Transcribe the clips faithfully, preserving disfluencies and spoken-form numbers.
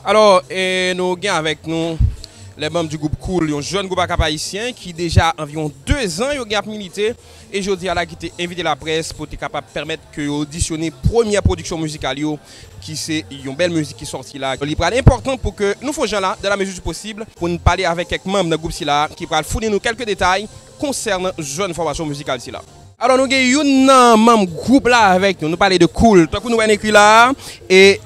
Alò, e, nou gen avèk nou les membres du groupe Cool, yon jèn gwoup a kap ayisyen ki deja anviwon de zan yo gen ap milite, e jodi a la ki te envite laprès pou te kapab pèmèt ke yo odisyone premyè pwodiksyon mizikal yo, ki se yon bèl mizik ki sòti la. Li pral enpòtan pou ke nou fè jan la, dans la mesure du possible, pou n pale avèk kèk manm nan gwoup sila ki pral founi nou kèk detay konsènan jèn fòmasyon mizikal sila. Alò, nou gen youn nan manm gwoup la avèk nou. Nou pale de Cool. Tankou nou wè n ekri la a, e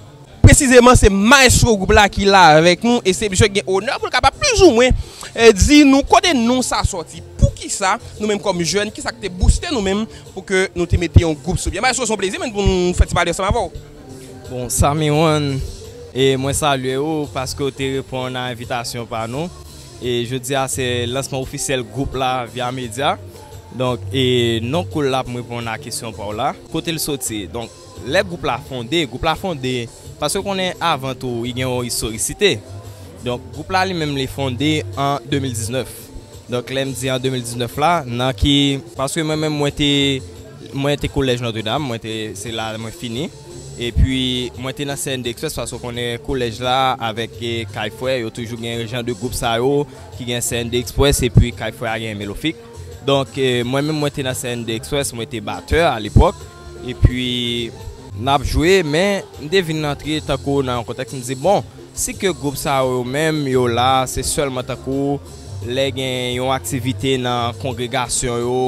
presizeman, se maestro gwoup la ki la avèk nou, e se misye ki gen onè pou l kapab plizoumwen, e, di nou kote non sa sòti. Poukisa nou menm kòm jèn, kisa ki te bouste nou menm pou ke nou te mete yon gwoup sou pye? Maestro, se yon plezi, men, pou n fè ti pale ansanm avè w. Bon, Sami One, e mwen salye ou paske w te reponn a envitasyon pa nou. E jodi a, se lansman ofisyèl gwoup la via medya. Donk, e non Cool la pou m reponn a kesyon pa w la. Kote l soti? Donk, lè gwoup la fonde, gwoup la fonde, paske konnen avan tou, li gen yon istorisite. Donk, gwoup la li menm li fonde an de mil diznèf. Donk, lè m di an de mil diznèf la, nan ki, paske mwen menm mwen te, mwen te kolèj Notre Dame, mwen te, se la mwen fini. Epi, mwen te nan C N D Express, paske w konnen kolèj la avèk, e, Kay Frè, yo toujou gen jan de gwoup sa yo, ki gen C N D Express epi Kay Frè a gen Melofik. Donk, e, mwen menm mwen te nan C N D Express, mwen te batè a lepòk. Epi, n ap jwe, men m te vin rantre tankou nan yon kontèks, m di, bon, si ke gwoup sa yo menm, yo la, se sèlman tankou lè gen yon aktivite nan kongregasyon yo,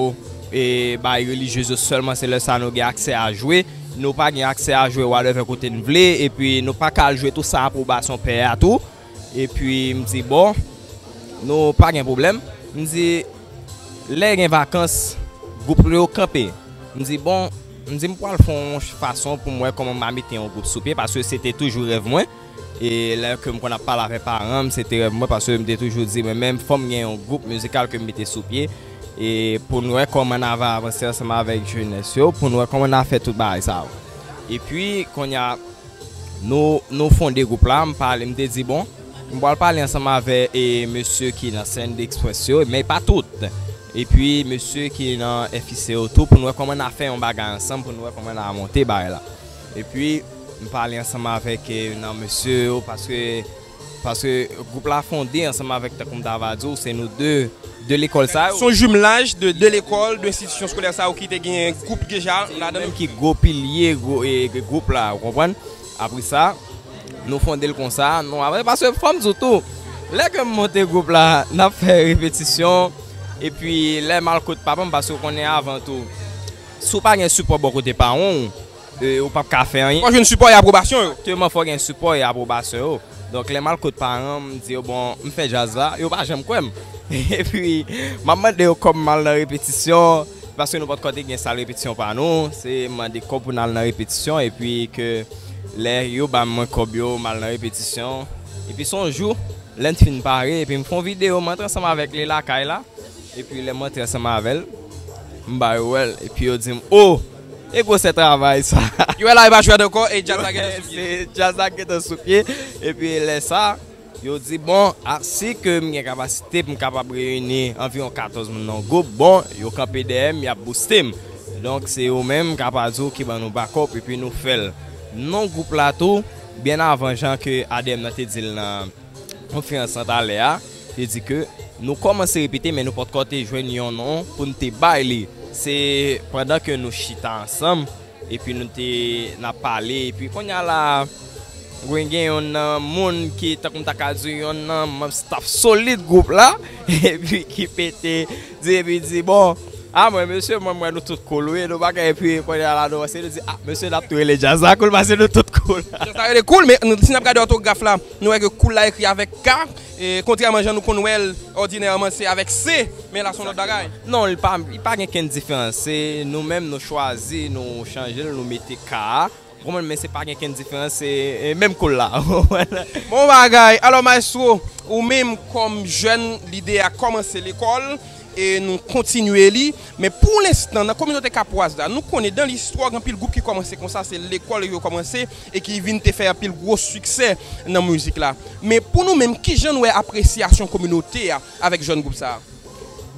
e bay relijyez yo sèlman, se lè sa nou gen aksè a jwe. Nou pa gen aksè a jwe whatever kote n vle, epi nou pa ka al jwe tou san apwobasyon pè a tou. Epi m di, bon, nou pa gen pwoblèm. M di, lè gen vakans, gwoup yo kanpe. M di, bon, m di, m pral fè yon fason pou m wè kòman m a mete yon gwoup sou pye, paske se te toujou rèv mwen. E lè ke m konn ap pale avèk paran m, se te rèv mwen, paske m te toujou di, mwen menm, fò m gen yon gwoup mizikal ke m mete sou pye. E pou n wè kòman n a va avanse ansanm avèk jenès yo, pou n wè kòman n a fè tout bagay sa yo. Epi, kounye a, nou, nou fonde gwoup la, m pale, m te di, bon, m pral pale ansanm avè, e, mesye ki nan C N D Express yo, men pa tout. Epi, mesye ki nan F I C yo tou, pou n wè kòman n a fè yon bagay ansanm, pou n wè kòman n a monte bagay la. Epi, m pale ansanm avèk, e, nan mesye yo, paske, paske gwoup la fonde ansanm avèk, tankou m ta va di w, se nou de, de lekòl sa yo. Se yon jumelaj de, de lekòl, de enstitisyon eskolè sa yo ki te gen gwoup deja ladan. Menm ki gwo pilye, gwo, e, gwoup la, ou konprann? Apre sa, nou fonde l konsa, nou apre, paske fò m di w tou, lè ke m monte gwoup la, n ap fè repetisyon, epi lè m al kot papa m, paske w konnen avan tou, si w pa gen sipò bò kote paran w, e, ou p ap ka fè anyen. Fò jwenn sipò e apwobasyon yo. Egzakteman, fò gen sipò e apwobasyon yo. Donk, lè m al kot paran m, m di yo, bon, m fè djaz la, yo pa janm kwè m. Epi, m ap mande yo kòb m al nan repetisyon, paske nou potko te gen sal repetisyon pa nou, se mande kòb pou n al nan repetisyon, epi ke lè yo ban mwen kòb yo, m al nan repetisyon. Epi se yon jou, lè n fin pare, epi m fè yon videyo, m antre ansanm avèk li lakay la. Epi lè m antre ansanm avè l, m ba yo wè l. Epi yo di m, o! E gwosè travay sa! Yo wè la, e pa jwèt ankò, e djaz la gentan sou pye. Se djaz la gentan sou pye. Epi lè sa, yo di, bon, a, si ke m gen kapasite pou m kapab reyini anviwon katòz moun nan yon gwoup, bon, yo kanpe dèyè m, y ap bouste m. Donk, se yo menm, m kapab di w, ki ban nou bakòp, epi nou fè l. Non gwoup la tou, byen avan jan ke A D M nan te di l nan konferans lan talè a, te di ke nou kòmanse repete, men nou potko te jwenn yon non pou n te bay li. Se pandan ke nou chita ansanm, epi nou te, n ap pale, epi kounye a la, gen, gen yonn nan moun ki, tankou m ta ka di, yonn nan manm staff solid gwoup la, epi ki pete, di, epi di, bon, a mwen, mesye, mwen, m wè nou tout cool, wi, nou pa gen, epi kounye a la, nou panse, nou di, a, mesye, n ap tou rele djaz la cool, paske nou tout cool. Djaz la rele cool, men nou, si n ap gade òtograf la, nou wè ke cool la ekri avèk K, e, kontrèman jan nou konn wè l òdinèman, se avèk C, men la se yon lòt bagay. Non, li pa, li pa gen kenn diferans. Se nou menm, nou chwazi, nou chanje l, nou mete K a. Ou konprann, men se pa gen kenn diferans, se, e, menm cool la. Bon bagay. Alò, maestro, ou menm kòm jèn, lide a kòmanse lekòl, e nou kontinye li. Men pou lenstan, nan kominote kapwaz la, nou konnen dan listwa, gen anpil gwoup ki kòmanse konsa, se lekòl yo kòmanse, e ki vin te fè anpil gwo siksè nan mizik la. Men pou nou menm, kijan nou wè apresyasyon kominote a avèk jèn gwoup sa a?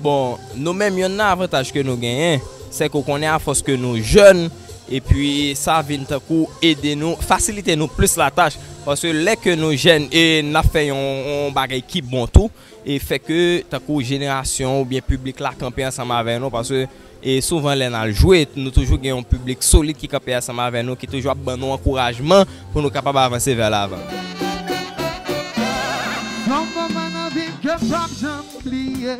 Bon, nou menm, yonn nan avantaj ke nou genyen, se ke w konnen, afòs ke nou jèn, Epi sa vin tankou ede nou, fasilite nou plis latach. Paske lè ke nou jèn e n ap fè yon, yon bagay ki bon tou, e fè ke tankou jenerasyon oubyen piblik la kanpe ansanm avè nou. Paske e souvan lè n al jwe, nou toujou gen yon piblik solid ki kanpe ansanm avè nou, ki toujou ap ban nou ankourajman pou nou kapab avanse vè lavan. Yon moman nan vi m ke m p ap janm bliye.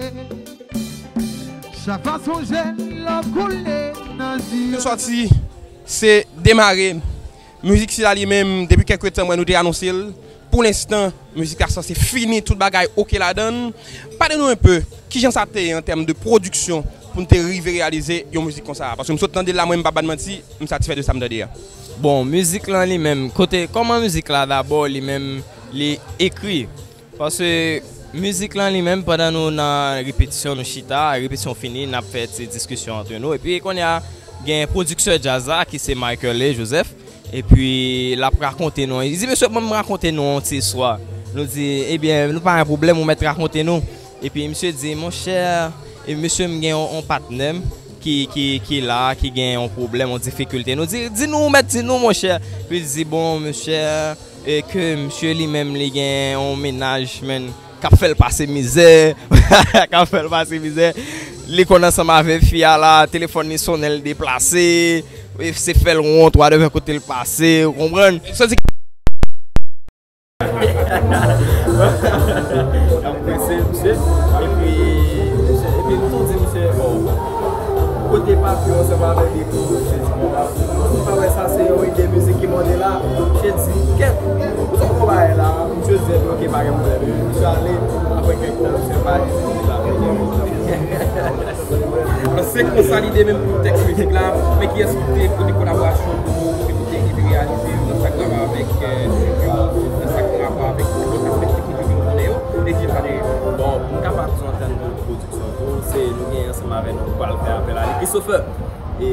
Chak fwa sonje l ap koule nan zye m. Yo sòti, se demare. Mizik sila li menm, depi kèk tan, mwen, nou te anonse l. Pou lenstan, mizik la sanse fini, tout bagay oke ladan l. Pale nou enpe, kijan sa te ye an tèm de pwodiksyon pou n te rive reyalize yon mizik konsa? Paske m sot tande l la, mwen, m p ap ba n manti, m satisfè de sa m tande a. Bon, mizik lan li menm, kote, kòman mizik la dabò, li menm, li ekri? Paske mizik lan li menm, pandan nou nan repetisyon, nou chita, repetisyon fini, n ap fè ti diskisyon antre nou. Epi kounye a, gen pwodiktè djaz la, ki se Michael Joseph. Epi, l ap rakonte nou. Li di, "Mesye, ban m rakonte nou yon ti istwa." Nou di, "Ebyen, nou pa gen pwoblèm, ou mèt rakonte nou." Epi, misye di, "Monchè, e mesye, m gen yon, yon patnè m ki, ki, ki la, ki gen yon pwoblèm, yon difikilte." Nou di, "Di nou, ou mèt di nou, monchè." Epi, li di, "Bon, monchè, e ke misye li menm, li gen yon mennaj, menn, k ap fè l pase mizè, k ap fè l pase mizè. Li konn ansanm avè fi a la, telefòn li sonnen, l deplase, e se fè l wont, whatever kote l pase, ou konprann?" Sa di ap prese, misye, epi, epi m tou di misye, bon, kote papye ansanm avèk de kou, misye di, bon, pa wè sa, se yon ide mizik ki mande la, misye di, kèt, ou sot gon bagay la, misye di, ok, pa gen pwoblèm, epi misye ale, apre kèk tan, misye pa di, misye pa gen pwoblèm. Se konsa lide menm pou tèks mizik la, men kiyès ki te pote kolaborasyon pou nou, pou nou te rive reyalize nan sa k rapò avèk, euh, nan sa k rapò avèk lòt aspè teknik ke nou konnen yo, e ki pa de, bon, m kapab di an tèm de pwodiksyon tou, se nou gen ansanm avè nou, nou pral fè apèl a li, Christopher. E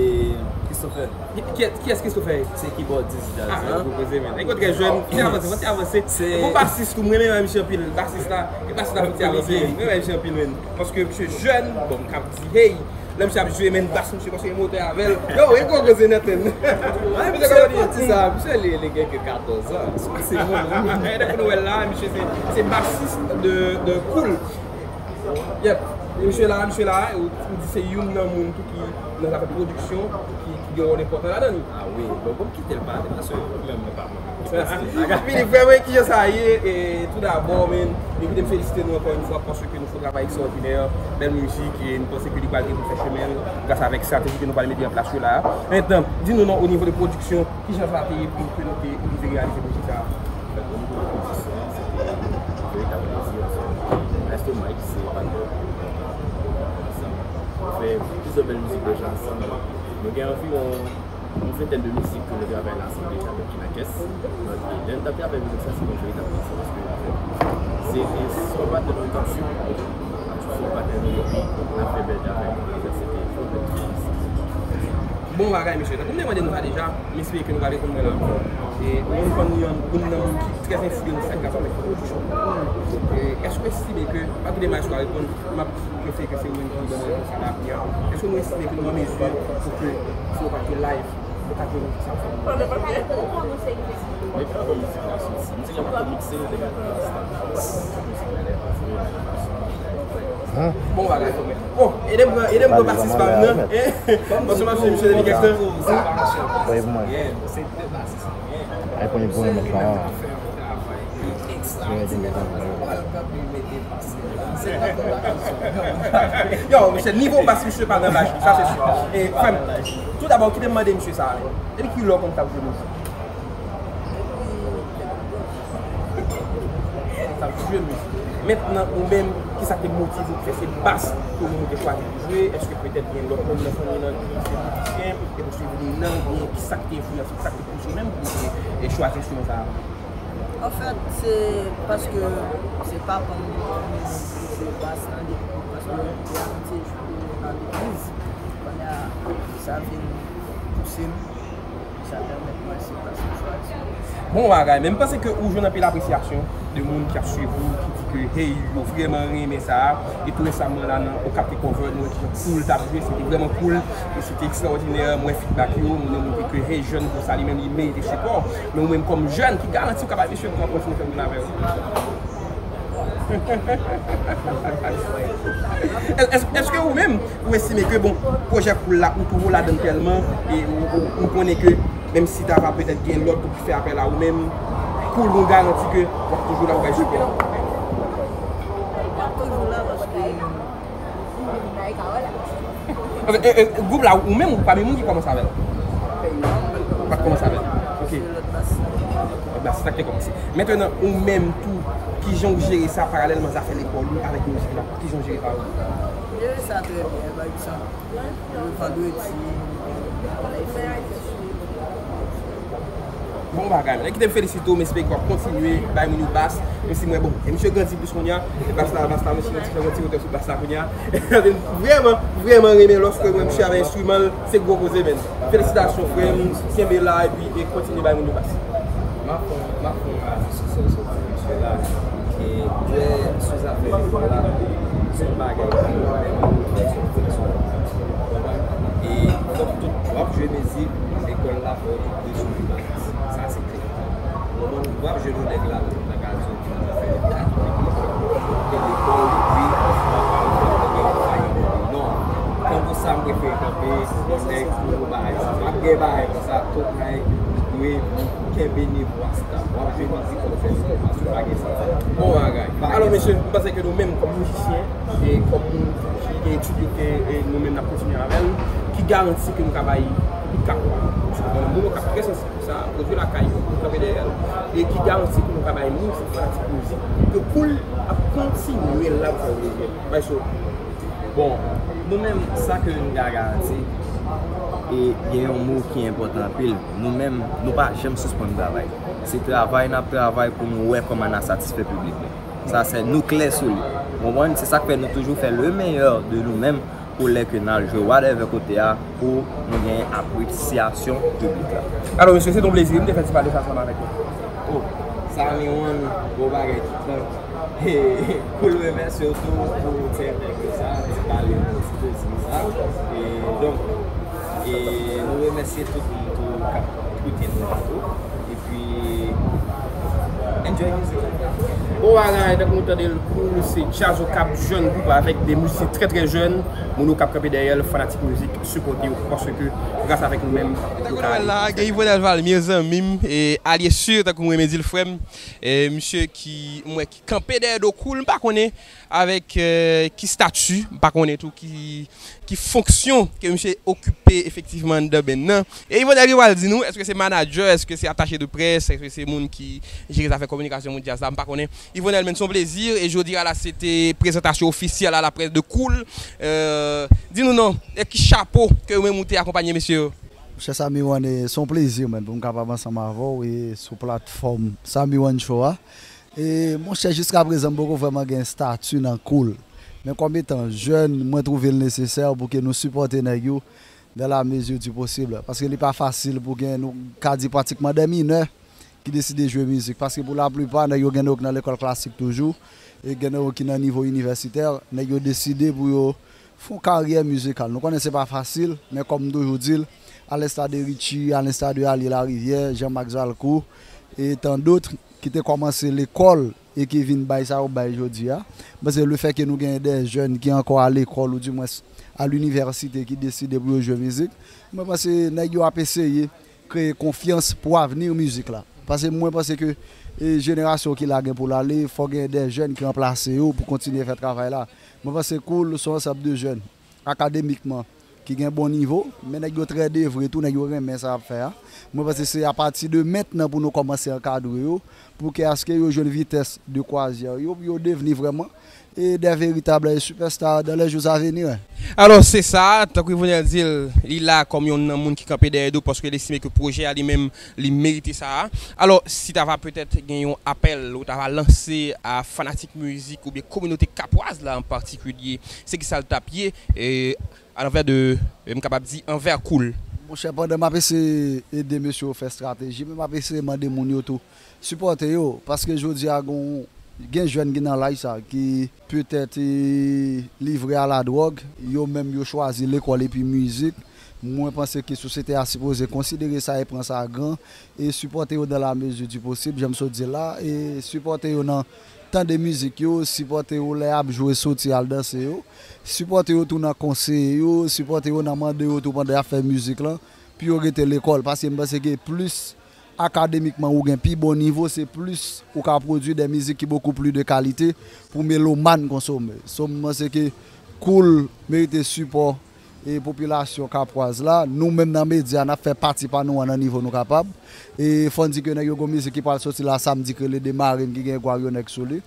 Christopher. Ki, ki, kiyès Christopher ye? Se kibòdis djaz lan. Ah, gwo koze, men. Nèg yo trè jèn, fè avanse, fè avanse. Se gon basis tou, mwen renmen misye anpil, basis la, e basis la fè avanse. Mwen renmen misye anpil, men. Paske misye jèn, bon, m kab di, hey, lè misye ap jwe, men bas misye, paske gen motè avè l. Yo, e gwo koze nèt, men. Misye kòmandi sa, misye li, li gen ke katòz an. Se bon, men. E depi nou wè l la, misye se, se basis de, de Cool. Yep. E misye la, misye la, ou, ou di se youn nan moun tou ki nan zafè pwodiksyon, ki, ki gen wòl enpòtan ladan li. Ah wi, bon, bon, m kite l pale, paske mwen menm, mwen pa mwen. Vini vrèman, kijan sa ye, e tou dabò, men, nou kite m felisite nou ankò yon fwa, paske nou fè yon travay ekstraòdinè, bèl mizik, e nou panse ke li pral rive fè chemen l, gras avèk estrateji ke nou pral mete an plas yo la. Mentnan, di nou non, o nivo de pwodiksyon, kijan sa te ye pou ke nou te rive reyalize pwojè sa a? Anfèt, o nivo de pwodiksyon, se te yon veritab plezi, paske Maestro Mike se patnè nou ansanm. Nou fè plizyè bèl mizik deja ansanm. Nou gen anviwon yon ventèn de mizik ke nou travay la ansanm deja avèk Kinakès. Donk, lè n t ap travay mizik sa, se te yon veritab plezi, paske, anfèt, se, se yon patnè nou t ap swiv. Fò patnè nou epi n ap fè bèl travay pou nou fè se te fò bèl travay. Bon bagay, mesye. Tankou m te mande nou sa deja, m espere ke nou va reponn mwen la ankò. E ou menm kòm yon, youn nan moun ki trè enfliyanse nan sa k ap fèt nan pwodiksyon. E èske w estime ke, pa kite Maestro a reponn, m ap prefere ke se ou menm ki ban mwen repons sa la kounye a. Èske nou estime ke nou an mezi pou ke, si nou pa te live, nou ta jwe mizik sa ansanm? Epi, bon, mizik la soti. Mizik la poko mikse, li te mete nan lista. Mizik la lè pa jwe. Bon bagay, fò mwen. Bon, ede m pran, ede m pran basis pa m nan. Paske m ap swiv misye depi kèk tan. Bay pou mwen. Ay, pou mwen, pou mwen met la. Yo, misye, nivo bas misye pa nan bas, sa se si. E, frè m, tou dabò, kite m mande misye sa. Depi kilè w konn k ap jwe mizik? K ap jwe mizik. Mentnan, ou menm, kisa te motive w pou fè se bas ke ou menm ou te chwazi pou jwe? Èske petèt gen lòt moun nan fanmi nan ki se mizisyen, e pou swiv li nan, oubyen kisa ki te enfliyanse, kisa ki te pouse w menm pou w te, e, chwazi enstriman sa a? Anfèt, se paske se papa m ki te jwe bas nan depi, paske m te abitye jwe nan legliz. Kounye a, sa vin pouse m, sa pèmèt mwen se bas m chwazi. Bon bagay, men m panse ke ou jwenn anpil apresyasyon de moun ki ap swiv ou, ki di Ke, hey, yo vrèman renmen sa a. E tou resaman la nan Okap Takeover, nou wè kijan Cool t ap jwe, se te vrèman cool. E se te ekstraòdinè, m wè feedback yo, moun yo montre ke, hey, jèn gwo sa li menm, li merite sipò. Men ou menm kòm jèn, ki garanti ou kapab, mesye, pou kontinye fè moun avè w? Èske, èske ou menm, ou estime ke, bon, pwojè Cool la, ou twò ladann tèlman, e ou, ou, ou konnen ke, menm si ta va petèt gen lòt gwoup ki fè apèl a ou menm, Cool, nou garanti ke w ap toujou la pou bay sipò. W ap toujou la paske... Paske, e, e, gwoup la, ou menm, ou pa menm moun ki kòmanse avè l. Ou pa t kòmanse avè l. Ok. Lòt bas. Lòt bas, se sa ki te kòmanse. Mentnan, ou menm tou, kijan w jere sa paralèlman zafè lekòl ou avèk mizik la? Kijan w jere sa? Jere sa trè byen, pa egzanp. Vandredi. Bon bagay, men kite m felisite w, m espere ke w ap kontinye bay moun yo bas, menm si mwen, bon, e misye grandi plis kounye a, e bas la, bas la, misye yon ti jan yon ti wotè sou bas la kounye a. Vrèman, vrèman renmen lòske mwen, misye avè enstriman l, se gwo koze, men. Felisitasyon, frè m, kenbe la, epi, e kontinye bay moun yo bas. M ap fè, m ap fè yon rale sou sa w sot di, mesye la, e, wè sou zafè lekòl la, se yon bagay ki vrèman enpòtan, se yon fleksyon. Konprann? E, kòm tout, w ap jwe mizik, lekòl la fè w tou de sou limanite. Sa, se klè. Ou konprann? W ap jwe yon nèg la, nan gazon, ki nan zafè katòlik, e lekòl, epi, w ap pale de yon bagay ki pa gen non. Kanpe sa, m prefere kanpe, yon nèg, yon bagay. Ap gen bagay konsa, tout bagay, dwe kenbe nivo a stab. W ap jwe mizik, w ap fè sa, w pa gen sa. Bon bagay. Alò, mesye, m panse ke nou menm, kòm mizisyen, e kòm moun ki gen etid yo, ke, e nou menm n ap kontinye avè l, ki garanti ke nou ka bay tout kapab. Moun yo k ap trè sansib pou sa, pwodui lakay yo, nou kanpe dèyè l, e ki garanti ke nou ka bay moun, se fanatik mizik, ke Cool ap kontinye la pou fè yo plezi. Bay so. Bon, nou menm, sa ke nou ka garanti, e gen yon mo ki enpòtan anpil. Nou menm, nou pa janm sispann travay. Se travay n ap travay pou nou wè kòman n a satisfè piblik nou. Sa, se nou klè sou li. Ou konprann? Se sa k fè nou toujou fè le meilleur de nou menm pou lè ke n al jwe whatever kote a, pou nou gen apresyasyon piblik la. Alò, mesye, se yon plezi, m te fè ti pale sa ansanm avèk nou. Oh, Sami One, bon bagay tout tan. E, pou l remèsye w tou pou ti entèvyou sa, ti pale, ti koze sa. E, donk, e, nou remèsye tout moun tou k ap koute nou la tou. Epi, enjoy mizik la. Bon bagay, tankou nou tande l, Cool, se Djaz Okap, jèn gwoup avèk de mizisyen trè, trè jèn. Moun yo k ap kanpe dèyè l, fanatik mizik, sipòte yo, paske gras avèk nou menm, yo ka ale. Tankou nou wè l la, gen Yvonel Valmir, zanmi m, e alye si, tankou m renmen di l, frè m. E misye ki, m wè ki kanpe dèyè do Cool, m pa konnen avèk, e, ki stati, m pa konnen tou ki, ki fonksyon ke misye okipe efektivman anndan band nan. E Yvonel ki pral di nou, èske se manadjè, èske se atache de près, èske se moun ki jere zafè kominikasyon moun djaz la, m pa konnen. Yvonel, men se yon plezi, e jodi a la, se te prezantasyon ofisyèl a laprès de Cool. E, di nou non, e ki chapo ke ou menm ou te akonpanye mesye yo? Monchè Sami One, e, se yon plezi, man, pou m kapab ansanm avè w, e, sou platfòm Sami One Show a. E, monchè, jiska prezan, m poko vrèman gen estati nan Cool. Men kòm etan jèn, mwen twouve l nesesè pou ke nou sipòte nèg yo dans la mesure du possible. Paske li pa fasil pou gen, nou ka di pratikman de minè ki deside jwe mizik. Paske pou laplipa, nèg yo gen yo ki nan lekòl klasik toujou, e gen yo ki nan nivo inivèsitè, nèg yo deside pou yo fè yon karyè mizikal. Nou konnen se pa fasil, men kòm m toujou di l, à l'instar de Richie, à l'instar de Alye Larivière, Jean-Marc Zalcourt, e tant d'autres, ki te kòmanse lekòl e ki vin bay sa yo bay jodi a. M panse le fè ke nou genyen de jèn ki ankò a lekòl, ou dimwens a linivèsite, ki deside pou yo jwe mizik, mwen panse nèg yo ap eseye kreye konfyans pou avni mizik la. Paske mwen panse ke, e, jenerasyon ki la gen pou l ale, fò gen de jèn ki ranplase yo pou kontinye fè travay la. Mwen panse Cool se yon ansanm de jèn, akademikman, ki gen bon nivo, men nèg yo trè devwe tou, nèg yo renmen sa y ap fè a. Mwen panse se apati de mentnan pou nou kòmanse ankadre yo, pou ke aske yo jwenn vitès de kwazyè yo, pou yo devni vrèman, e, de veritab sipèsta dans les jours à venir. Alò, se sa, tankou Yvonel di l, li la kòm youn nan moun ki kanpe dèyè do, paske l estime ke pwojè a li menm, li merite sa a. Alò, si ta va petèt gen yon apèl ou ta va lanse a fanatik mizik oubyen kominote kapwaz la an patikilye, se ki sa l t ap ye, e, a lanvè de, e, m kapab di, anvè Cool? Monchè, pandan m ap eseye ede mesye yo fè estrateji, men m ap eseye mande moun yo tou sipòte yo, paske jodi a gon Gen jèn ki nan laj sa ki petèt livre a ladwòg, yo menm yo chwazi lekòl epi mizik. Mwen panse ke sosyete a sipoze konsidere sa e pran sa gran e sipòte yo dans la mesure du possible, jan m sot di la, e sipòte yo nan tande mizik yo, sipòte yo lè y ap jwe, soti al danse yo, sipòte yo tou nan konseye yo, sipòte yo nan mande yo tou pandan y ap fè mizik lan, pou yo rete lekòl, paske m panse ke plis akademikman ou gen pi bon nivo, se plis ou ka pwodui de mizik ki bokou pli de kalite pou melomàn konsome. So m panse ke Cool merite sipò e popilasyon kapwaz la. Nou menm nan medya, n ap fè pati pa nou an nan nivo nou kapab. E fò n di ke nèg yo gon mizik ki pral soti la samdi ki rele Demarin ki gen Gwaryo Nèg sou li.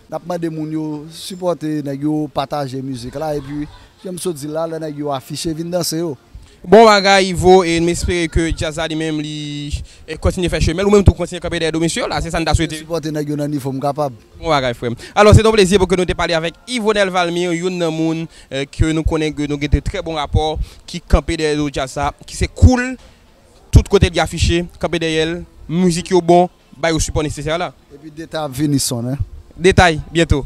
N ap mande moun yo sipòte nèg yo, pataje mizik la epi jan m sot di la, lè nèg yo afiche, vin danse yo. Bon bagay Ivo, e m espere ke djaz la li menm li e kontinye fè chemen l, ou menm tou kontinye kanpe dèyè do mesye yo la, se sa n ta swete. Sipòte nèg yo nan nivo m kapab. Bon bagay frè m. Alò se te yon plezi pou ke nou te pale avèk Yvonel Valmir, youn nan moun eh, ke nou konnen ke nou gen de trè bon rapò, ki kanpe dèyè do djaz sa, ki se Cool, tout kote li afiche, kanpe dèyè l, mizik yo bon, ba yo sipò nesesè la. Epi detay ap vini soon. Detay, byento.